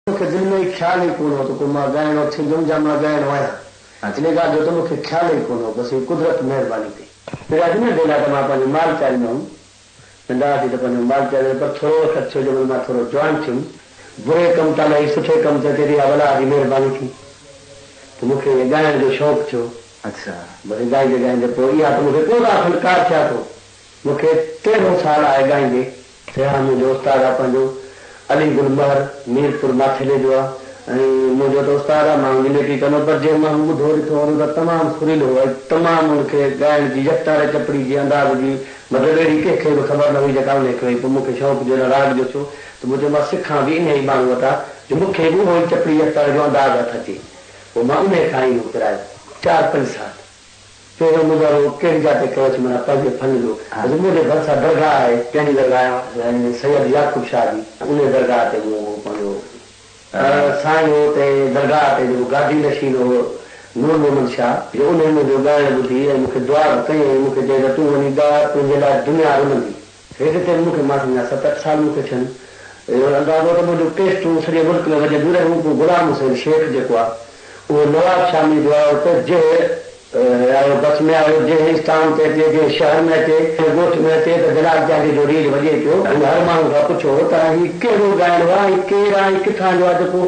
مون کي دل ۾ ئي خيال ئي ڪونه هو ته ڪو مان ڳائڻو ٿيندم يا مان ڳائڻو آهيان. ان ڳالهه جو ته مون کي خيال ئي ڪونه هو. بس هي قدرت مهرباني ڪئي. پهريان ننڍي لاء ته مان پنهنجو مال چاريندو هوم. ننڍا هئاسين ته پنهنجو مال چاريندو پر ٿورو وقت ٿيو جو مان ٿورو جوان ٿيم. بري ڪم تان لهي سٺي ڪم تي اچي ٿي اها به الله جي مهرباني ٿي ته مون کي ڳائڻ جو شوق ٿيو. بس ڳائيندي ڳائيندي پوء اها ته مون کي ڪو ته فنڪار ٿيان ٿو. مون کي تيرهون سال آهي ڳائيندي. ٿيا منهنجو استاد آ پنهنجو علي گل مهر ميرپور ماٿيلي جو آ ۽ منهنجو ته استاد آ مان ان جي نيڪي ڪندو پر جنهن ماڻهو ٻڌو ڏٺو هوندو ته تمام سريلو هو ۽ تمام ان کي ڳائڻ جي يڪتاري چپڙي جي انداز جي مطلب اهڙي ڪنهن کي به خبر نه هئي جيڪا انهي کي هئي پوء مون کي شوق جو ان راڳ جو ٿيو ته مون چيو مان سکان به انهي ئي ماڻهو وٽان جو مون کي به اهو ئي چپڙي يڪتاري جو انداز هٿ اچي پوء مان انهي کان ئي اهو پرايو چار پنج سال. پهريون مظاهرو ڪهڙي جاء تي ڪيوسين معنيٰ پنهنجي فن جو بس منهنجي ڀرسان درگاهه آهي. ڪنهن جي درگاهه آهي؟ سائين سيد يعقوب شاهه جي انهي درگاهه تي مون اهو پنهنجو سائين هو اتي درگاهه تي جيڪو گادي نشين هو نور محمد شاهه جو انهي منهنجو ڳائڻ ٻڌي ۽ مون کي دعا به ڪئي ۽ مون کي چيائين ته تون وڃي ڳاء تنهنجي لاء دنيا رلندي. ريڊيو تي مون کي مان سمجهان ست اٺ سال مون کي ٿين. اهو اندازو ته منهنجون ڪيسٽون سڄي ملڪ ۾ وڄنديون رهيون. پوء غلام حسين شيخ جيڪو آ اهو نواب شاهه ۾ جو آيو ته جنهن آيو بس ۾ آيو جنهن اسٽان تي اچي جنهن شهر ۾ اچي جنهن ڳوٺ ۾ اچي ته جلال چانڊيي جو ريل وڄي پيو. هن هر ماڻهو کان پڇيو هو ته هي ڪهڙو ڳائڻو آ ۽ ڪير آ ۽ ڪٿان جو آ جيڪو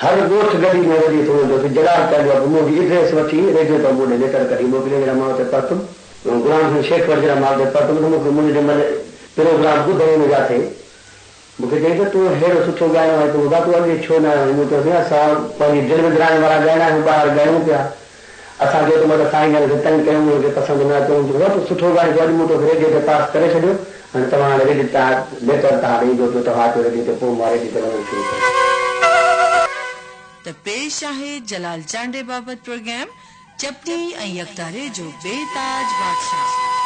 هر ڳوٺ ڳلي ۾ وڄي ٿو. منهنجو جلال چانڊيو آ. پوء منهنجي ائڊريس وٺي ريڊيو تان مون ڏي ليٽر ڪڍي موڪليو جڏهن مان اتي پهتم. غلام حسين شيخ وٽ جڏهن مان اتي پهتم ته مون کي منهنجو جنهن مهل پروگرام ٻڌائين ان جاتي مون کي چيائين ته تون ههڙو سٺو ڳائڻو آهين تون ٻڌاء تون اڳي ڇو نه آيو آهين مون چيو سائين اسان پنهنجي دل وندرائڻ وارا ڳائڻا آهيون ٻاهر ڳايون پيا اسان چيو ته مطلب سائين جن کي تنگ ڪيون انهن کي پسند نه اچي هن چيو بابا تون سٺو ڳائين ٿو اڄ مون توکي ريڊيو تي پاس ڪري ڇڏيو هاڻي توهان هاڻي ريڊيو تان ليٽر توهان ڏي ايندو پيو توهان اچو ريڊيو تي پوء مان ريڊيو تي وڃڻ شروع ڪيو. ته پيش آهي جلال چانڊيي بابت پروگرام چپڙي ۽ يڪتاري جو بي تاج بادشاهه.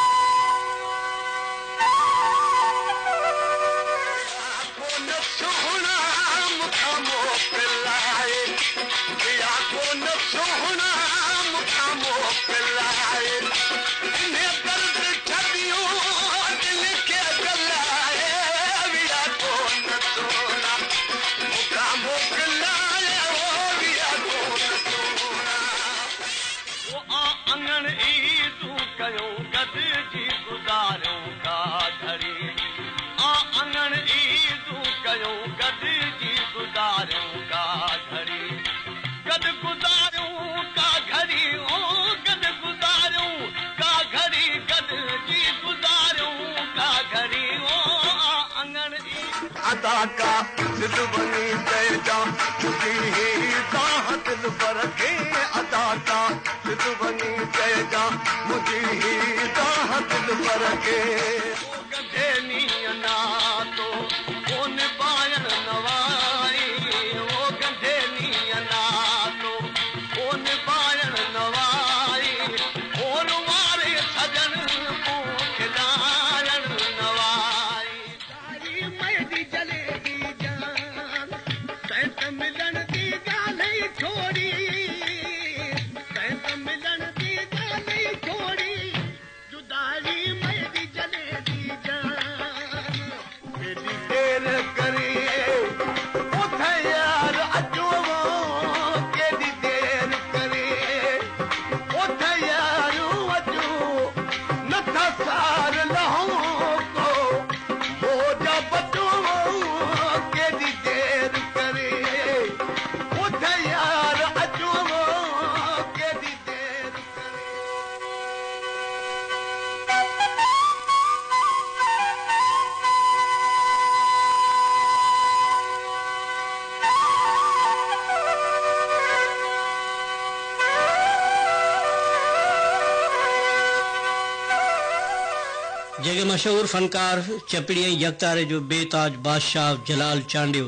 جڳ مشهور فنڪار چپڙي ۽ يڪتاري جو بي تاج بادشاهه جلال چانڊيو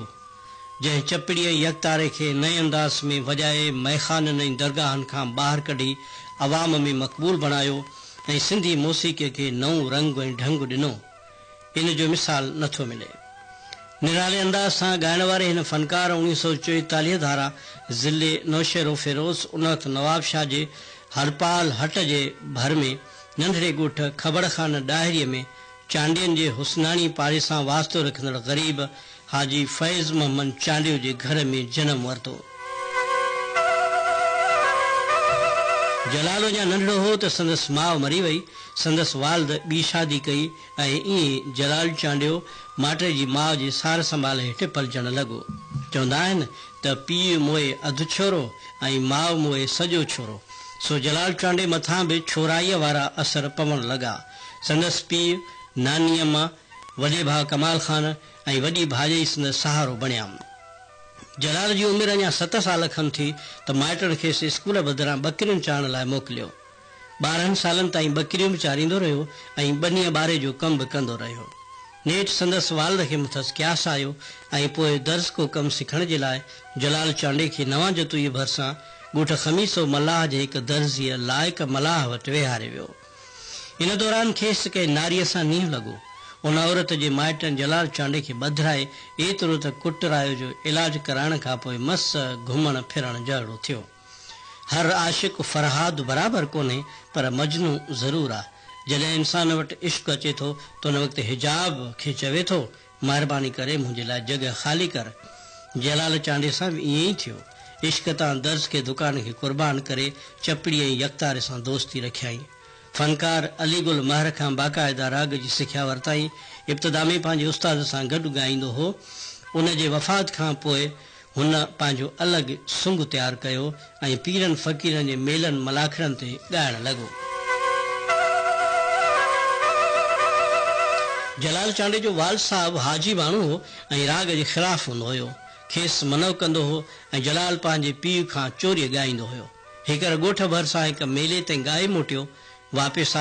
جنهن چپڙي ۽ يڪتاري کي نئين انداز ۾ وڄائي مئخانن ۽ درگاهن کان ٻاهر ڪڍي عوام ۾ مقبول بڻايو ۽ سنڌي موسيقي کي نئون رنگ ۽ ڍنگ ڏنو ان جو مثال نه ٿو ملي. نرالي انداز سان ڳائڻ واري هن فنڪار 1944 ڌاران ضلعي نوشهروفيروز ان وقت نوابشاهه جي هرپال هٽ جي ڀر ۾ ننڍڙي ڳوٺ کبڙ خان ڏاهريء ۾ چانڊين جي حسناڻي پاڙي سان واسطو رکندڙ غريب حاجي فيض محمد چانڊيو جي گهر ۾ جنم ورتو. جلال اڃا ننڍڙو هو ته سندس ماء مري وئي. سندس والد ٻي شادي ڪئي ۽ ائين جلال چانڊيو ماٽيجي ماء جي سار سنڀال هيٺ پلجڻ لڳو. چوندا آهن ته پيء موئي اڌ ڇورو ۽ ماء موئي سڄو ڇورو. سو جلال چانڊيي مٿان به ڇورائيء وارا اثر پوڻ لڳا. سندس پيء، ناني اما، وڏي ڀاء ڪمال خان ۽ وڏي ڀاڄائي سندس سهارو بڻيا. جلال جي عمر اڃا ست سال کن ٿي ته مائٽن کيس اسڪول بدران ٻڪرين چارڻ لاء موڪليو. 12 سالن تائين ٻڪريون به چاريندو رهيو ۽ ٻنيء ٻاري جو ڪم به ڪندو رهيو. نيٺ سندس والد کي مٿس قياس آيو ۽ پوء درزڪو ڪم سکڻ جي لاء جلال چانڊيي کي نوان جتوئيء ڀرسان ڳوٺ خميسو ملاح جي هڪ درزيء لائق ملاح وٽ ويهاريو ويو. ان دوران کيس ڪنهن ناريء سان نينهن لڳو. ان عورت جي مائٽن جلال چانڊيي کي ٻڌرائي ايترو ته ڪٽرايو جو علاج ڪرائڻ کان پوء مس گهمڻ ڦرڻ جهڙو ٿيو. هر عاشق فرهاد برابر ڪونهي پر مجنون ضرور آ. جڏهن انسان وٽ عشق اچي ٿو ته ان وقت حجاب کي چوي ٿو، مهرباني ڪري منهنجي لاء جڳهه خالي ڪر. جلال چانڊيي سان به ائين ئي ٿيو. عشق تان درزڪي دڪان کي قربان ڪري چپڙي ۽ يڪتاري سان دوستي رکيائين. فنڪار علي گل مهر کان باقاعده راڳ جي سکيا ورتائين. ابتدا ۾ پنهنجي استاد سان گڏ ڳائيندو هو. ان جي وفات کان پوء هن پنهنجو الڳ سنگ تيار ڪيو ۽ پيرن فقيرن جي ميلن ملاکڙن تي ڳائڻ لڳو. جلال چانڊيي جو والد صاحب حاجي ماڻهو هو ۽ راڳ جي خلاف هوندو هيو. کيس منع ڪندو هو ۽ جلال پنهنجي پيء کان چوريء ڳائيندو هيو. هيڪر ڳوٺ ڀرسان هڪ ميلي تي ڳائي موٽيو. واپس آيو.